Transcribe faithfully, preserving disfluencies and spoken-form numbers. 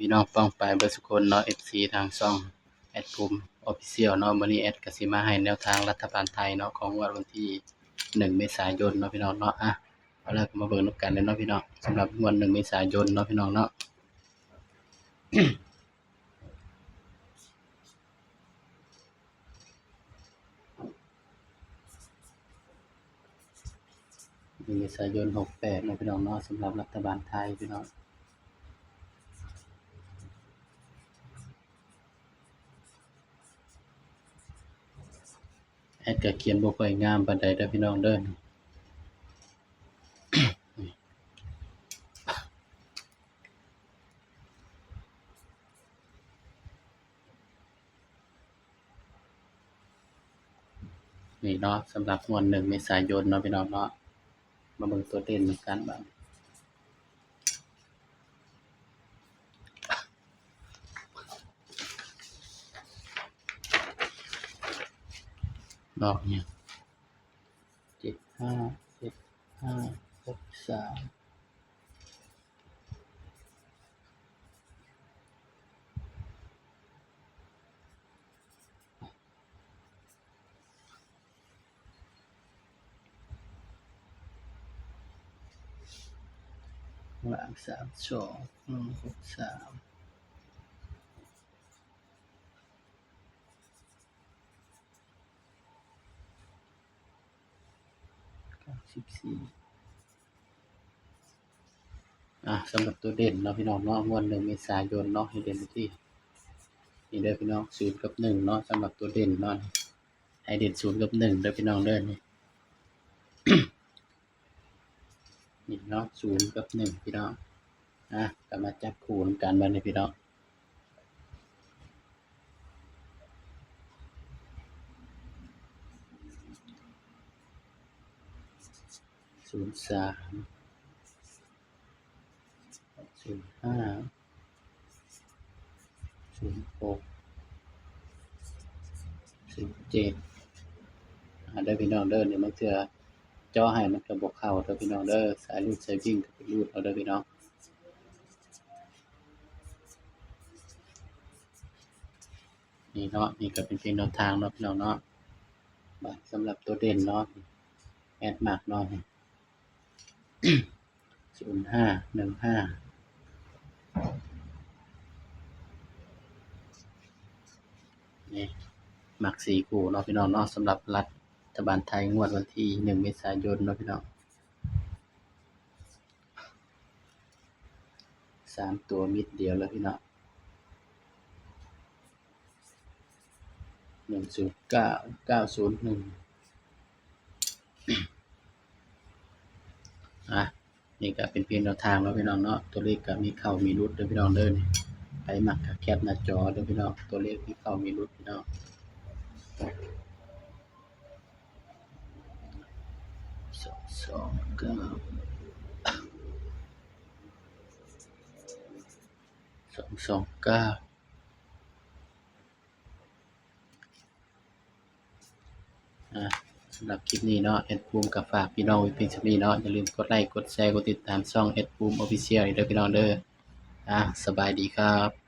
พี่น้องป้องปายเบิดสุคนเนาะ เอฟซี ทางช่องแอดภูมิ Official เนาะ มื้อนี้แอดก็สิมาให้แนวทางรัฐบาลไทยเนาะ ของงวดวันที่หนึ่งเมษายนเนาะพี่น้องเนาะ อ่ะ เอาล่ะ ก็มาเบิ่งนำกันเลยเนาะพี่น้อง สำหรับงวดหนึ่งเมษายนเนาะพี่น้องเนาะ หนึ่งเมษายนหกแปดเนาะพี่น้องเนาะ สำหรับรัฐบาลไทยพี่น้อง แอดก็เขียนบ่ค่อยงามปานใดเด้อพี่น้องเด้อ นี่เนาะ สำหรับงวดหนึ่งเมษายนเนาะพี่น้องเนาะ มาเบิ่งตัวเด่นนำกันบาด ดอกเนี่ย เจ็ดห้า เจ็ดห้า หกสาม ล่างสามสอง อืม หกสาม เก้าสิบสี่ อ่ะ สำหรับตัวเด่นเนาะพี่น้องเนาะ งวดหนึ่งเมษายนเนาะ ให้เด่นที่ นี่เด้อพี่น้อง ศูนย์กับหนึ่งเนาะ สำหรับตัวเด่นเนาะ ให้เด่นศูนย์กับหนึ่งเด้อพี่น้องเด้อ นี่ นี่เนาะ ศูนย์กับหนึ่งพี่น้อง อ่ะ ก็มาจับคู่นำกันบาดนี้พี่น้อง ศูนย์สาม ศูนย์ห้า ศูนย์หก ศูนย์เจ็ด อ่า เด้อพี่น้องเด้อ นี่มันเทื่อเจาะให้มันก็บ่เข้าเด้อพี่น้องเด้อ สายรูดสายวิ่งก็ไปรูดเอาเด้อพี่น้อง นี่เนาะ นี่ก็เป็นเพียงแนวทางเนาะพี่น้องเนาะ บาดสำหรับตัวเด่นเนาะ แอดมักเนาะ ศูนย์ห้า หนึ่งห้า นี่ มักสี่คู่เนาะพี่น้องเนาะ สำหรับรัฐบาลไทยงวดวันที่หนึ่งเมษายนเนาะพี่น้อง สามตัวมิดเดียวเลยพี่น้อง หนึ่งศูนย์เก้า เก้าศูนย์หนึ่ง อ่ะ นี่ก็เป็นเพียงแนวทางเนาะพี่น้องเนาะ ตัวเลขก็มีเข้ามีหลุดเด้อพี่น้องเด้อ นี่ ใครมักก็แคปหน้าจอเด้อพี่น้อง ตัวเลขมีเข้ามีหลุดพี่น้อง สองสองเก้า สองสองเก้า อ่า สำหรับคลิปนี้เนาะ แอดภูมิก็ฝากพี่น้องไว้เพียงเท่านี้เนาะ อย่าลืมกดไลค์ กดแชร์ กดติดตามช่องแอดภูมิ Official นี่เด้อพี่น้องเด้อ อ่า สบายดีครับ